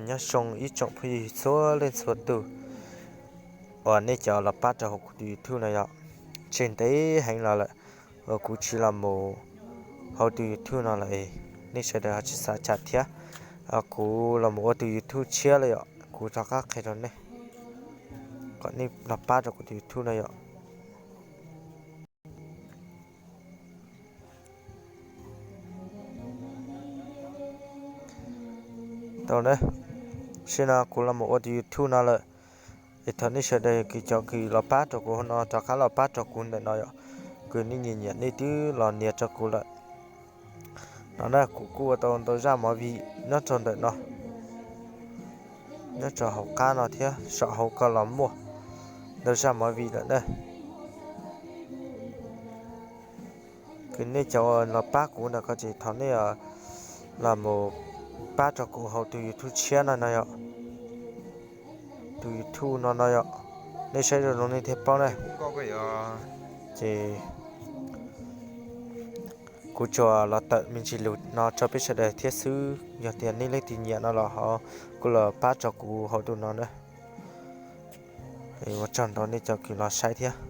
Nyob zoo ib tsoom phooj ywg txhua leej txhua tus uas nej cov los pab rau hauv kuv tus YouTube no yom. Tseg ntev heev los lawm uas kuv tsis los mus hauv tus YouTube no lawm, nej sawv daws ho tsis xav cham thiab. Kuv los mus ua tus YouTube tshiab lawm yom, kuv rov qab qhia rau nej kom nej los pab rau kuv tus YouTube no yom. Tau na, sim no kuv los mus ua tus YouTube no lawm, es thov nej sawv daws kws cov kws los pab rau kuv no rov qab los pab rau kuv ntawm no yom, kws nej nyiam nyiam nej twb los nias rau kuv lawm. No na, kuv kuj ua tau ntau zaj movie nyob rau ntawm no, nyob rau hauv qab no thiab, saum hauv ko los muaj ntau zaj movie lawm na. Kws nej cov los pab kuv ntawm ko ces thov nej los mus pab rau kuv hauv tus YouTube tshiab no no yom. Tus YouTube no no yom, nej saib zoo zoo nej thiaj paub na. Ces kuv tsuas los tawm me ntsis lus no rau peb sawv daws thiab xwb, yog tias nej leej twg nyiam no los ho kuj los pab rau kuv hauv tus no na. Ua tsaug ntau nej cov kws los saib thiab.